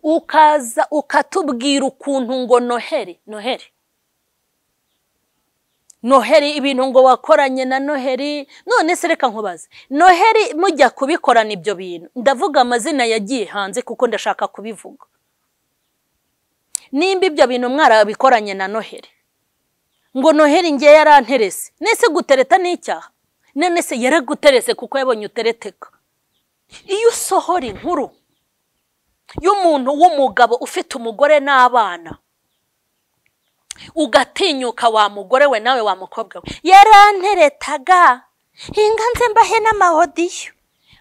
Ukaza ukatubwira ukuntu ngo Noheli Noheli Noheli ibintu ngo wakoranye na Noheli. None se reka nkubaze, Noheli mujya kubikorana ibyo bintu, ndavuga amazina yagiye hanze kuko ndashaka kubivuga. Nimba ibyo bintu mwarabikoranye na Noheli, ngo Noheli ngiye yaranterese, nese gutereta n'icyaha? None se yaraguterese kuko yabonye utereteka? Iyo usohora inkuru y'umuntu w'umugabo ufite umugore n'abana, ugatinyuka wa mugore we nawe wa mukobwa we, yaranteretaga hinga nze mbahe n'amahodiyo,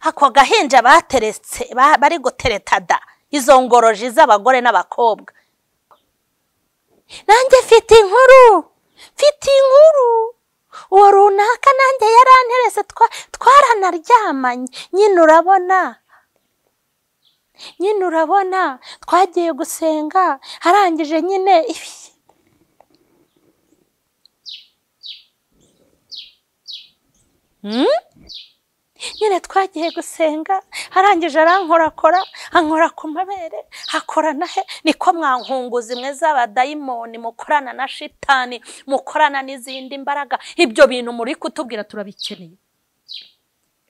ako gahinja bateretse bari gutereta da izo ngoroji z'abagore n'abakobwa. Nanjye mfite inkuru, mfite inkuru uwo runaka nanjye yaranterese, twaranaryamanye nyine, urabona nyine, urabona twagiye gusenga arangije nyine ibi. Nyine twagiye gusenga arangije arankorakora, ankora ku mabere, akorana he. Niko mwankunguzi mwe z'abadayimoni mukorana na shitani, mukorana n'izindi mbaraga. Ibyo bintu muri kutubwira turabikeneye.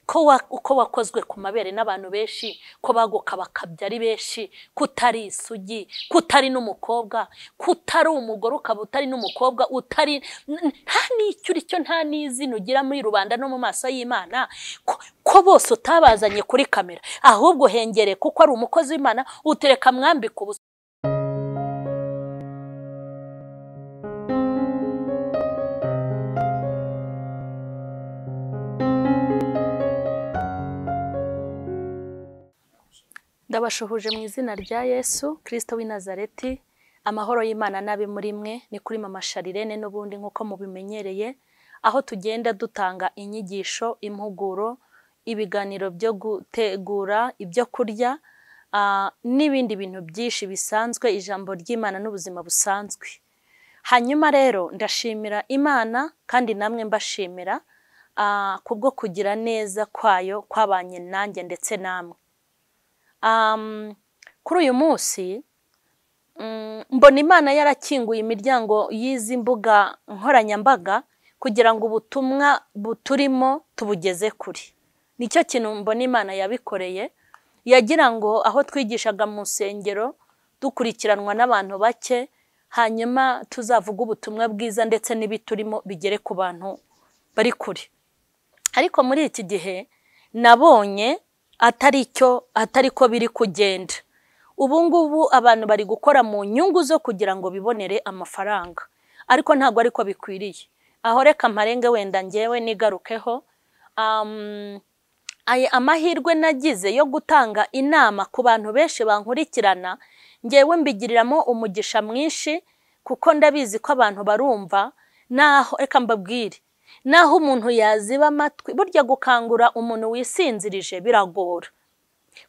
Ko uko wakozwe ku mabere n'abantu benshi, ko baguka bakabya ari benshi, kutari isugi, kutari n'umukobwa, kutari umugore ukaba utari n'umukobwa, utari nta n'icyo uri cyo, nta n'izina ugira muri rubanda no mu maso y'Imana, ko bose utabazanye kuri kamera, ahubwo hengere kuko ari umukozi w'Imana, utereka mwambika ubusa. Ndabashuhuje mu izina rya Yesu Kristo w'i Nazareti. Amahoro y'Imana nabe muri mwe. Ni kuri Mama Sharirene n'ubundi nkuko mubimenyereye, aho tugenda dutanga inyigisho, impuguro, ibiganiro byo gutegura ibyo kurya n'ibindi bintu byinshi bisanzwe, ijambo ry'Imana n'ubuzima busanzwe. Hanyuma rero ndashimira Imana kandi namwe mbashimira kubwo kugira neza kwayo kwabanye nanjye ndetse namwe. Kuri uyu munsi mbona Imana yarakinguye imiryango y'izi mbuga nkoranyambaga kugira ngo ubutumwa buturimo tubugeze kuri. Nicyo kintu mbona Imana yabikoreye, yagira ngo aho twigishaga mu nsengero dukurikiranwa n'abantu bake, hanyuma tuzavuga ubutumwa bwiza ndetse n'ibiturimo bigere ku bantu bari kure. Ariko muri iki gihe nabonye atari cyo, atari ko biri kugenda. Ubu ngubu abantu bari gukora mu nyungu zo kugira ngo bibonere amafaranga, ariko ntabwo ariko bikwiriye. Aho reka mparenge wenda ngewe nigarukeho. Amahirwe nagize yo gutanga inama ku bantu benshi bankurikirana, ngewe mbigiriramo umugisha mwinshi, kuko ndabizi ko abantu barumva. Naho reka mbabwire, naho umuntu yaziba amatwi, burya gukangura umuntu wisinzirije biragora.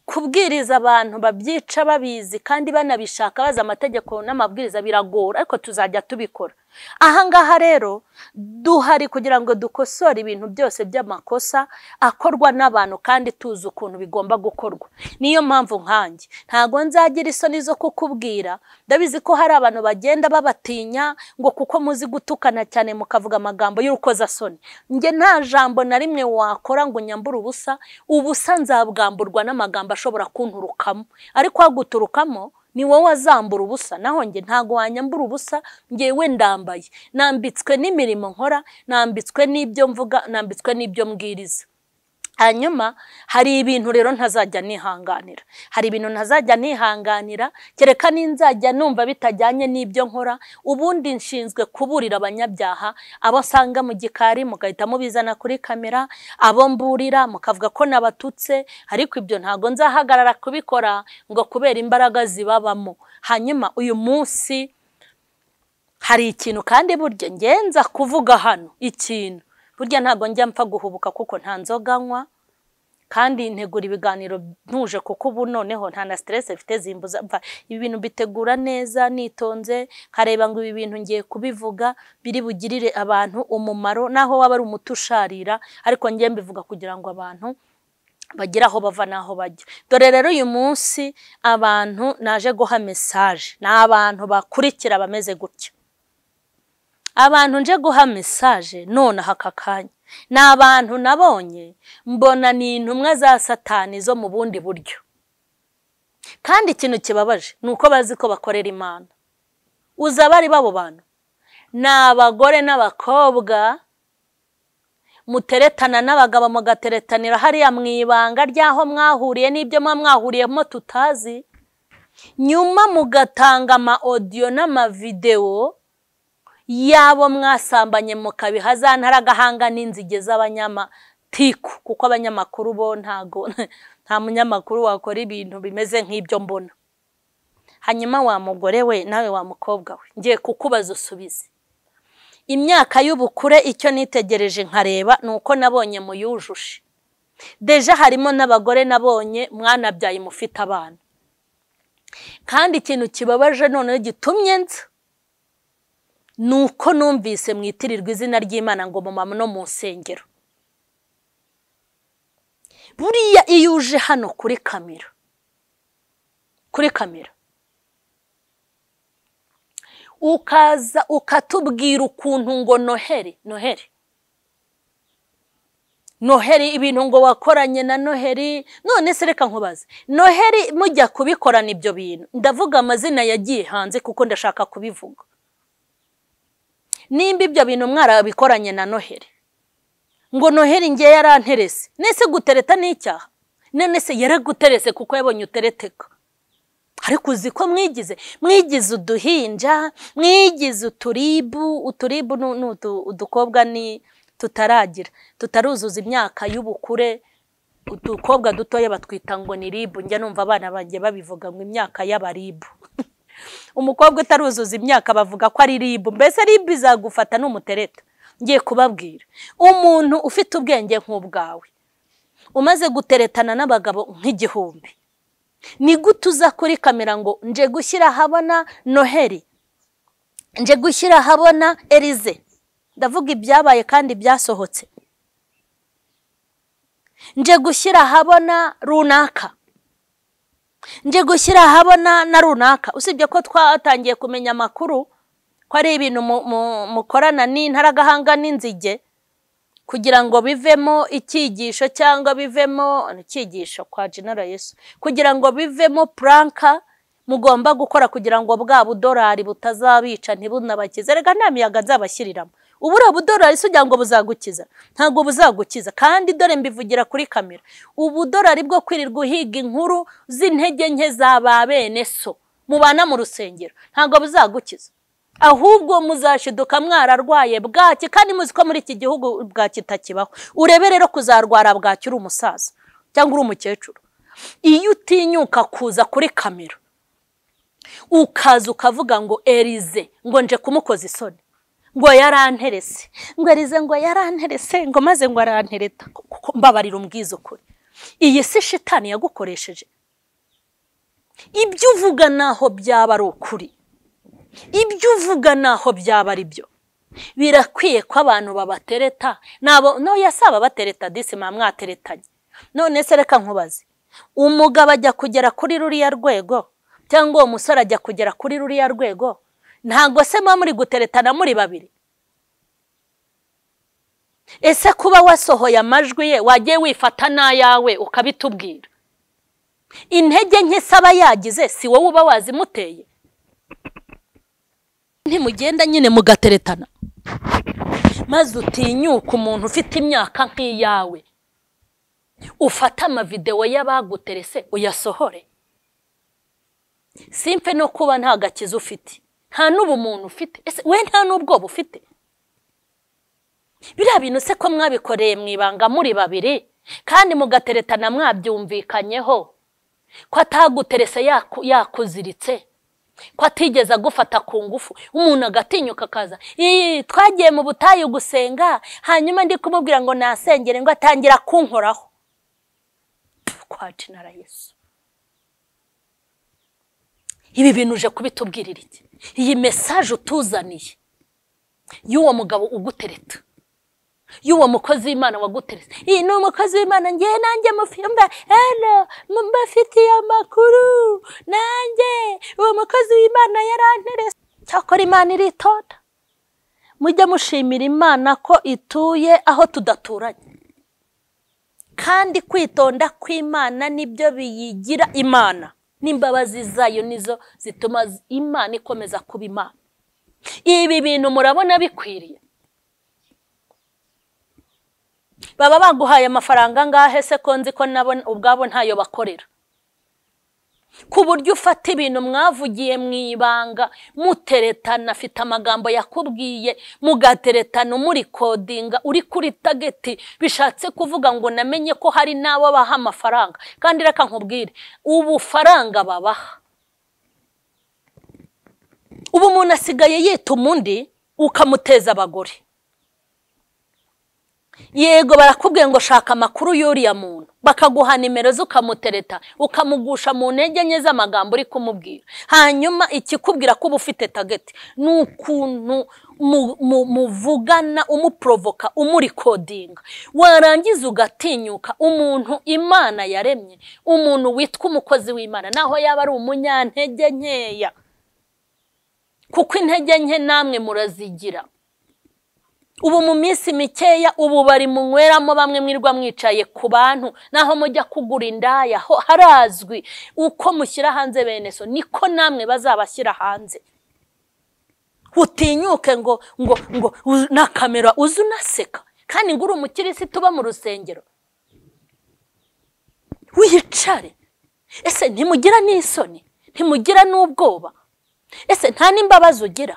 Kubwiriza abantu babyica babizi kandi banabishaka bazi amategeko n'amabwiriza biragora, ariko tuzajya tubikora. Aha ngaha rero duhari kugira ngo dukosore ibintu byose by'amakosa akorwa n'abantu kandi tuzi ukuntu bigomba gukorwa. Niyo mpamvu nkanjye ntago nzagira isoni zo kukubwira. Ndabizi ko hari abantu bagenda babatinya ngo kuko muzi gutukana cyane mukavuga amagambo y'urukozasoni. Nge nta jambo na rimwe wakora ngo nyambure ubusa, ubusa nzabwamburwa n'amagambo ashobora kunturukamo, ariko aguturukamo ni wowe azambura ubusa. Naho nge ntago wanyambura ubusa, ngewe ndambaye, nambitswe n'imirimo nkora, nambitswe n'ibyo mvuga, nambitswe n'ibyo mbwiriza. Hanyuma hari ibintu rero ntazajya nihanganira, hari ibintu ntazajya nihanganira kereka ninzajya numva bitajyanye n'ibyo nkora. Ubundi nshinzwe kuburira abanyabyaha, abo sanga mu gikari mugahita mubizana kuri kamera, abo mburira mukavuga ko nabatutse, ariko ibyo ntago nzahagarara kubikora ngo kubera imbaraga zibabamo. Hanyuma uyu munsi hari ikintu kandi burya ngenza kuvuga hano ikintu, burya ntago njya mpfa guhubuka kuko nta nzoga nywa, kandi ntegura ibiganiro ntuje kuko ubu noneho nta na stress mfite zimbuza. Ibi bintu bitegura neza nitonze, nkareba ngo ibi bintu ngiye kubivuga biri bugirire abantu umumaro, naho waba ari umuti usharira, ariko ngiye mbivuga kugira ngo abantu Bagira aho bava n'aho bajya. Dore rero uyu munsi abantu naje guha message, ni abantu bakurikira bameze gutya. Abantu nje guha message none aka kanya ni abantu nabonye mbona ni intumwa za Satani zo mu bundi buryo. Kandi ikintu kibabaje ni uko bazi ko bakorera Imana. Uza bari babo bantu ni abagore n'abakobwa muteretana n'abagabo, mugateretanira hariya mu ibanga ry'aho mwahuriye n'ibyo mwahuriyemo tutazi, nyuma mugatanga ama audio n'amavideo yabo mwasambanye mukabiha za ntaragahanga n'inzige z'abanyamatiku, kuko abanyamakuru bo ntago nta munyamakuru wakora ibintu bimeze nk'ibyo mbona. Hanyuma wa mugore we nawe wa mukobwa we, ngiye kukubaza usubize. Imyaka y'ubukure icyo nitegereje nkareba nuko nabonye muyujuje. Deja harimo n'abagore nabonye mwanabyaye mufite abana. Kandi ikintu kibabaje none gitumye nza nuko numvise mwitirirwa izina ry'Imana ngo mama no mu nsengero. Buriya iyo uje hano kuri kamera, kuri kamera ukaza ukatubwira ukuntu ngo Noheli, Noheli, Noheli ibintu ngo wakoranye na Noheli. None se reka nkubaze, Noheli mujya kubikorana ibyo bintu, ndavuga amazina yagiye hanze kuko ndashaka kubivuga. Nimba ibyo bintu mwarabikoranye na Noheli, ngo Noheli ngiye yaranterese, nese gutereta n'icyaha? None se yaraguterese kuko yabonye utereteka? Ariko uzi ko mwigize uduhinja, mwigize uturibu. Uturibu ni udukobwa ni tutaragira, tutaruzuza imyaka y'ubukure. Udukobwa dutoya batwita ngo ni ribu. Njya numva abana banjye babivuga ngo imyaka y'abaribu. Umukobwa utaruzuza imyaka bavuga ko ari ribu. Mbese ribu izagufata n'umutereta. Ngiye kubabwira, umuntu ufite ubwenge nk'ubwawe umaze guteretana n'abagabo nk'igihumbi, ni gute uza kuri kamera ngo nje gushyira ahabona Noheli, nje gushyira ahabona Elize? Ndavuga ibyabaye kandi byasohotse. Nje gushyira ahabona runaka, nje gushyira ahabona na runaka. Usibye ko twatangiye kumenya amakuru ko ari ibintu mukorana n'intaragahanga n'inzige kugira ngo bivemo icyigisho, cyangwa bivemo icyigisho kwa General Yesu, kugira ngo bivemo pranka mugomba gukora kugira ngo bwa budorari butazabica ntibunabakize. Rega nta miyaga nzabashyiriramo. Ubura budorari se ugira ngo buzagukiza? Ntabwo buzagukiza. Kandi dore mbivugira kuri kamera, ubudorari bwo kwirirwa uhiga inkuru z'intege nke za ba bene so mubana mu rusengero ntabwo buzagukiza. Ahubwo muzashiduka mwararwaye bwaki, kandi muzi ko muri iki gihugu bwaki itakibaho. Urebe rero kuzarwara bwaki uri umusaza cyangwa uri umukecuru. Iyo utinyuka kuza kuri kamera ukaza ukavuga ngo Elize ngo nje kumukoza isoni, ngo yaranterese, ngo Elize ngo yaranterese, ngo maze ngo arantereta, mbabarira umbwiza ukuri, iyi si shitani yagukoresheje. Ibyo uvuga naho byaba ari ukuri, ibyo uvuga naho byaba ari byo, birakwiye ko abantu babatereta nabo. No yasaba batereta disi mwateretanye. None se reka nkubaze, umugabo ajya kugera kuri ruriya rwego cyangwa uwo musore ajya kugera kuri ruriya rwego, ntago se muba muri guteretana muri babiri? Ese kuba wasohoye amajwi ye wagiye wifata n'ayawe ukabitubwira? Intege nke saba yagize si wowe uba wazimuteye? Ntimugenda nyine mugateretana, maze utinyuka umuntu ufite imyaka nk'iyawe ufata amavideo y'abaguterese uyasohore. Simpe no kuba nta gakiza ufite, nta n'ubumuntu ufite, ese we nta n'ubwoba ufite? Biriya bintu se ko mwabikoreye mu ibanga muri babiri kandi mugateretana mwabyumvikanyeho, ko ataguterese yakuziritse, ko atigeze agufata ku ngufu, umuntu agatinyuka akaza, twagiye mu butayu gusenga, hanyuma ndi kumubwira ngo nasengere ngo atangira kunkoraho. Kwa General Yesu, ibi bintu uje kubitubwirira iki? Iyi message utuzaniye y'uwo mugabo ugutereta, y'uwo mukozi w'Imana waguteretse. Iyi ni umukozi w'Imana, ngewe nanjye mufimba hello, mbafitiye amakuru, nanjye uwo mukozi w'Imana yaranteretse. Cyakora Imana iritonda. Mujye mushimira Imana ko ituye aho tudaturanye, kandi kwitonda kw'Imana nibyo biyigira Imana, n'imbabazi zayo nizo zituma Imana ikomeza kuba Imana. Ibi bintu murabona bikwiriye? Baba baguhaye amafaranga ngahe se ko nzi ko nabo ubwabo ntayo bakorera, ku buryo ufata ibintu mwavugiye mu ibanga muteretana, afite amagambo yakubwiye mugateretana, umurikodinga uri kuri tageti, bishatse kuvuga ngo namenye ko hari n'abo baha amafaranga. Kandi reka nkubwire, ubufaranga babaha ubu umuntu asigaye yituma undi ukamuteza abagore. Yego barakubwiye ngo shaka amakuru y'uriya muntu, bakaguha nimero ze ukamutereta, ukamugusha mu ntege nke z'amagambo uri kumubwira. Hanyuma ikikubwira ko uba ufite tageti ni ukuntu muvugana, umuprovoka, umurikodinga, warangiza ugatinyuka umuntu Imana yaremye, umuntu witwa umukozi w'Imana, naho yaba ari umunyantege nkeya, kuko intege nke namwe murazigira. Ubu mu minsi mikeya ubu bari munyweramo, bamwe mwirwa mwicaye ku bantu, naho mujya kugura indaya ho harazwi uko mushyira hanze bene so, niko namwe bazabashyira hanze. Utinyuke ngo ngo ngo na kamera uzu unaseka, kandi ngo uri umukirisitu uba mu rusengero, wicare. Ese ntimugira n'isoni? Ntimugira n'ubwoba? Ese nta n'imbabazi ugira?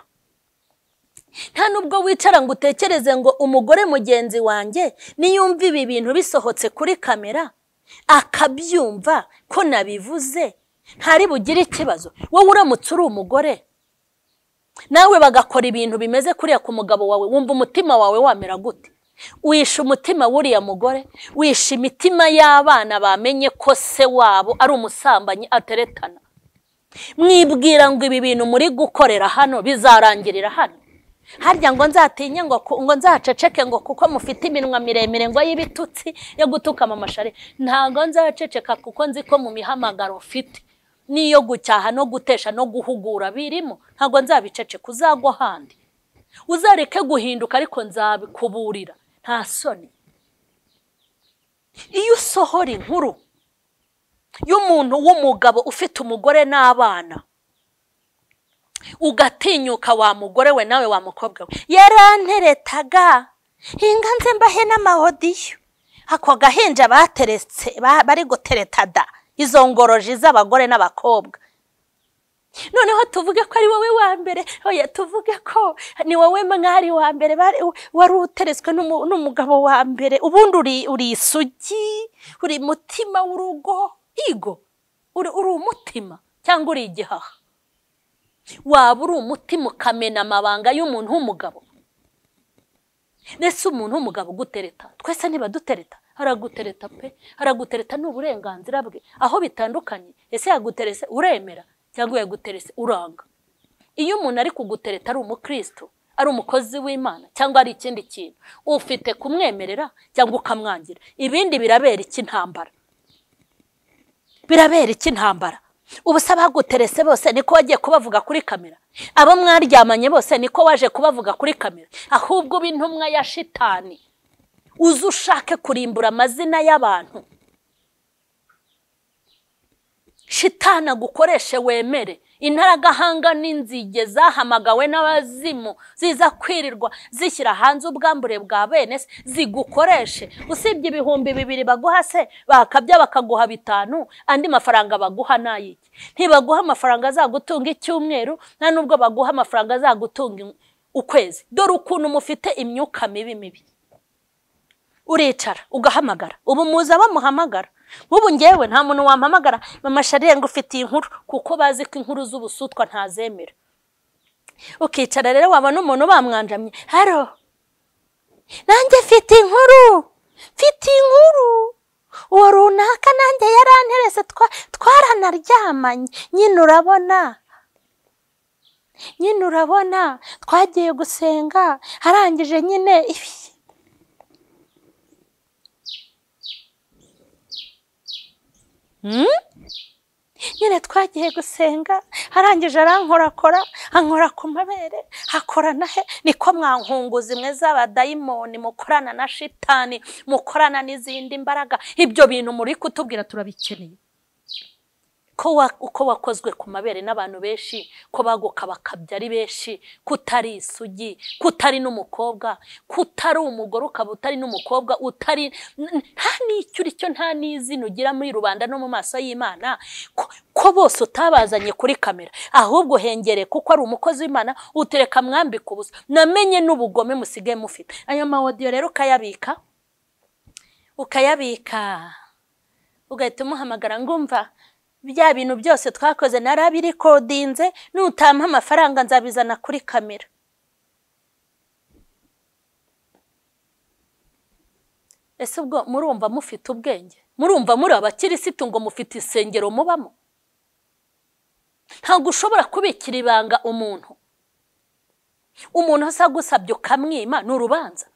Nta nubwo wicara ngo utekereze ngo umugore mugenzi wanjye niyumva ibi bintu bisohotse kuri kamera akabyumva ko nabivuze ntari bugire ikibazo. Wowe uramutse uri umugore nawe bagakora ibintu bimeze kuriya ku mugabo wawe, wumva umutima wawe wamera gute? Wishe umutima w'uriya mugore, wishe imitima y'abana bamenye ko se wabo ari umusambanyi ateretana. Mwibwira ngo ibi bintu muri gukorera hano bizarangirira hano? Harya ngo nzatinye ngo nzaceceke ngo kuko mufite iminwa miremire ngo y'ibitutsi yo gutuka mama Shari? Ntago nzaceceka, kuko nzi ko mu mihamagaro ufite niyo gucyaha no gutesha no guhugura birimo. Ntago nzabiceceka, uzagwa handi uzareke guhinduka, ariko nzabikuburira. Nta soni. Iyo usohora inkuru y'umuntu w'umugabo ufite umugore n'abana, ugatinyuka wa mugore we nawe wa mukobwa we, yaranteretaga inga nze mbahe n'amahodiyo, ako gahinja bateretse bari gutereta da izo ngoroji z'abagore n'abakobwa. Noneho tuvuge ko ari wowe wa mbere, oya tuvuge ko ni wowe mwari wa mbere wari uteretswe n'umugabo wa mbere. Ubundi uri isugi, uri mutima w'urugo, igo uri umutima cyangwa uri igihaha? Waba uri umutima ukamena amabanga y'umuntu w'umugabo? Nese umuntu w'umugabo gutereta, twese ntibadutereta, aragutereta pe, aragutereta ni uburenganzira bwe. Aho bitandukanye, ese yaguterese uremera cyangwa yaguterese uranga? Iyo umuntu ari kugutereta ari umukristo, ari umukozi w'Imana cyangwa ari ikindi kintu, ufite kumwemerera cyangwa ukamwangira. Ibindi birabera iki ntambara? Birabera iki ntambara? Ubu se abaguterese bose niko wagiye kubavuga kuri kamera? Abo mwaryamanye bose niko waje kubavuga kuri kamera? Ahubwo uba intumwa ya shitani, uze ushake kurimbura amazina y'abantu. Shitani agukoreshe wemere. Intaragahanga n'inzige zahamagawe n'abazimu ziza kwirirwa zishyira hanze ubwambure bwa bene se, zigukoreshe. Usibye 2000 baguha se, bakabya bakaguha 5, andi mafaranga baguha nayiki? Ntibaguha amafaranga azagutunga icyumweru, nta nubwo baguha amafaranga azagutunga ukwezi. Dore ukuntu mufite imyuka mibi mibi. Uricara ugahamagara, ubu muza bamuhamagara. Nk'ubu ngewe nta muntu wampamagara mama Shari ngo ufitiye inkuru, kuko bazi ko inkuru z'ubusutwa ntazemera. Ukicara rero wabona umuntu bamwanjamye, haro nanjye mfite inkuru, mfite inkuru, uwo runaka nanjye yaranterese, twaranaryamanye, nyine urabona, nyine urabona twagiye gusenga, arangije nyine ibi. Nyine twagiye gusenga, arangije arankorakora, ankora ku mabere, akorana he, niko mwankunguzi mwe z'abadayimoni mukorana na shitani, mukorana n'izindi mbaraga. Ibyo bintu muri kutubwira turabikeneye. Ko uko wakozwe ku mabere n'abantu benshi, ko baguka bakabya ari benshi, kutari isugi, kutari n'umukobwa, kutari umugore ukaba utari n'umukobwa, utari nta n'icyo uri cyo, nta n'izina ugira muri rubanda no mu maso y'Imana, ko bose utabazanye kuri kamera, ahubwo hengere kuko ari umukozi w'Imana, utereka mwambika ubusa. Namenye n'ubugome musigaye mufite. Ayo ma audio rero ukayabika, ugahita umuhamagara ngumva bya bintu byose twakoze narabirikodinze, nutampa amafaranga nzabizana kuri kamera. Ese ubwo murumva mufite ubwenge? Murumva muri abakirisitu ngo mufite isengero mubamo? Ntabwo ushobora kubikira ibanga umuntu. Umuntu asagusabye ukamwima ni urubanza.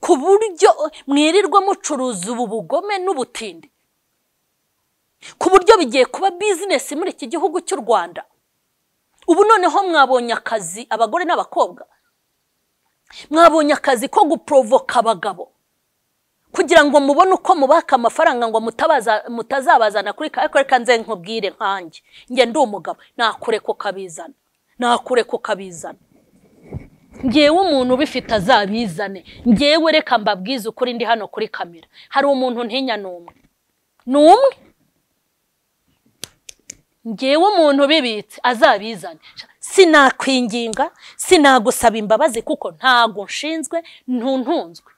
Ku buryo mwirirwa mucuruza ubu bugome n'ubutindi, ku buryo bigiye kuba business muri iki gihugu cy'u Rwanda. Ubu noneho mwabonye akazi abagore n'abakobwa, mwabonye akazi ko guprovoka abagabo kugira ngo mubone uko mubaka amafaranga ngo mutazabazana kuri reka nze nkubwire nkanjye, nge ndi umugabo, nakureka ukabizana, nakureka ukabizana. Ngewe umuntu ubifite azabizane. Ngewe reka mbabwize ukuri, ndi hano kuri kamera, hari umuntu ntinya n'umwe, n'umwe. Ngewe umuntu ubibitse azabizane. Sinakwinginga, sinagusaba imbabazi kuko ntago nshinzwe, ntuntunzwe,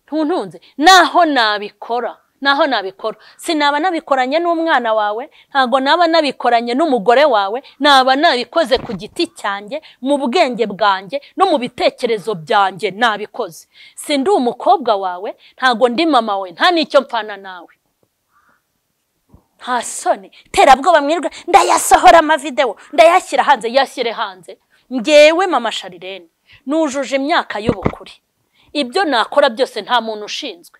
ntuntunze. Naho nabikora, naho nabikora, sinaba nabikoranye n'umwana wawe, ntago naba nabikoranye n'umugore wawe, naba nabikoze ku giti cyanjye, mu bwenge bwanjye no mu bitekerezo byanjye nabikoze. Sindi umukobwa wawe, ntago ndi mama we, nta n'icyo mpfana nawe. Nta soni, terabwoba mwirwa, ndayasohora amavideo, ndayashyira hanze, yashyire hanze. Ngewe mama Sharirene nujuje imyaka y'ubukure, ibyo nakora byose nta muntu ushinzwe,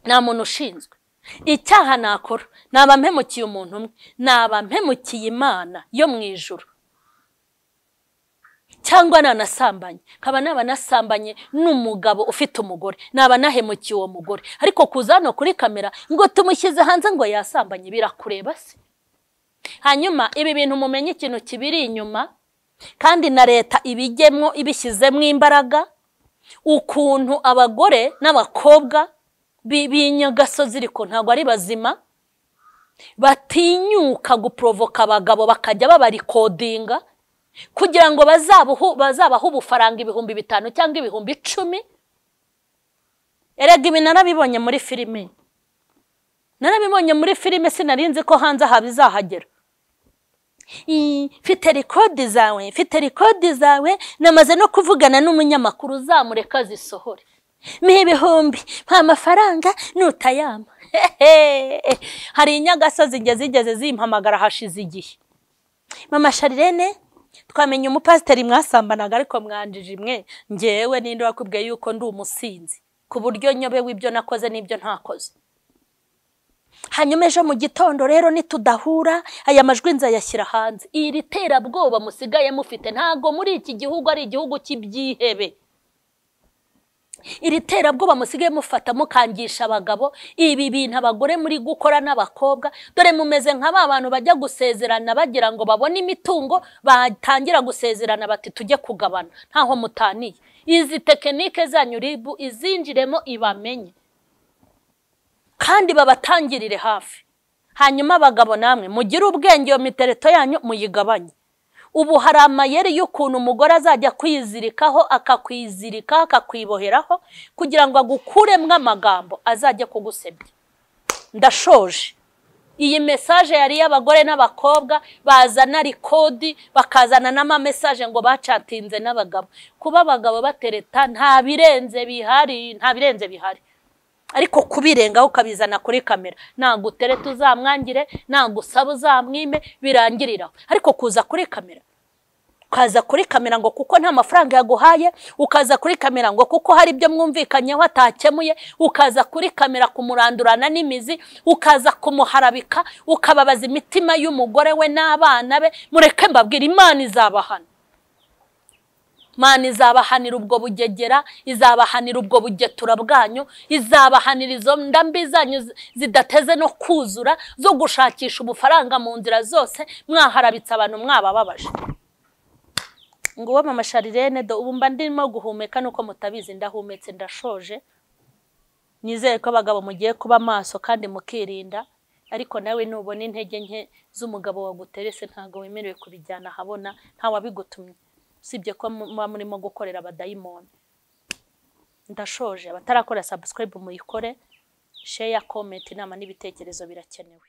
nta muntu ushinzwe. Icyaha nakora, naba mpemukiye umuntu umwe, naba mpemukiye Imana yo mu ijuru, cyangwa nanasambanye, nkaba naba nasambanye n'umugabo ufite umugore, naba nahemukiye uwo mugore. Ariko kuza hano kuri kamera ngo tumushyize hanze ngo yasambanye, birakureba se? Hanyuma ibi bintu mumenye ikintu kibiri inyuma, kandi na leta ibijyemo ibishyizemo imbaraga, ukuntu abagore n'abakobwa b'inyagasozi ariko ntabwo ari bazima, batinyuka guprovoka abagabo bakajya babarikodinga kugira ngo bazabaho ubufaranga 5000 cyangwa 10,000. Erega ibi narabibonye muri filime, narabibonye muri filime, sinarinzi ko hanze aha bizahagera. Mfite rekodi zawe, mfite rekodi zawe, namaze no kuvugana n'umunyamakuru uzamureka zisohore. Mpa ibihumbi, mpa amafaranga nutayama. Hari inyagasozi zigeze zimpamagara hashize igihe. Mama Sharirene, twamenye umupasiteri mwasambanaga ariko mwanjije imwe, ngewe ninde wakubwiye yuko ndi umusinzi ku buryo nyobewe ibyo nakoze n'ibyo ntakoze. Hanyuma ejo mu gitondo rero nitudahura, aya majwi nzayashyira hanze. Iri terabwoba musigaye mufite, ntago muri iki gihugu ari igihugu cy'ibyihebe. Iri terabwoba musigaye mufata mukangisha abagabo, ibi bintu abagore muri gukora n'abakobwa, dore mumeze nka ba bantu bajya gusezerana bagira ngo babone imitungo, batangira gusezerana bati tujye kugabana, ntaho mutaniye. Izi tekinike zanyu ribu izinjiremo ibamenye, kandi babatangirire hafi. Hanyuma abagabo namwe mugire ubwenge, iyo mitereto yanyu muyigabanye. Ubu hari amayeri y'ukuntu umugore azajya kwizirikaho, akakwizirika, akakwiboheraho kugira ngo agukuremwo amagambo azajya kugusebya. Ndashoje. Iyi message yari y'abagore n'abakobwa bazana rekodi, bakazana n'ama message ngo bacatinze n'abagabo. Kuba abagabo batereta nta birenze bihari, nta birenze bihari. Ariko kubirengaho ukabizana kuri kamera, nagutereta uzamwangire, nagusaba uzamwime, birangirira. Ariko kuza kuri kamera Ukaza kuri kamera ngo kuko nta mafaranga yaguhaye, ukaza kuri kamera ngo kuko hari ibyo mwumvikanyeho atakemuye, ukaza kuri kamera kumurandurana n'imizi, ukaza kumuharabika, ukababaza imitima y'umugore we n'abana be. Mureke mbabwire, Imana izabahana. Imana izabahanira ubwo bugegera, izabahanira ubwo bugetura bwanyu, izabahanira izo ndambi zanyu zidateze no kuzura zo gushakisha ubufaranga mu nzira zose. Mwaharabitse abantu, mwabababaje. Nguwo mama Sharirene do, ubu mba ndimo guhumeka nuko mutabizi, ndahumetse, ndashoje. Nizere ko abagabo mugiye kuba maso kandi mukirinda, ariko nawe nubona intege nke z'umugabo waguterese ntago wemerewe kubijyana ahabona, nta wabigutumye, usibye ko muba murimo gukorera abadayimoni. Ndashoje. Abatarakora subscribe muyikore, share, comment, inama n'ibitekerezo birakenewe.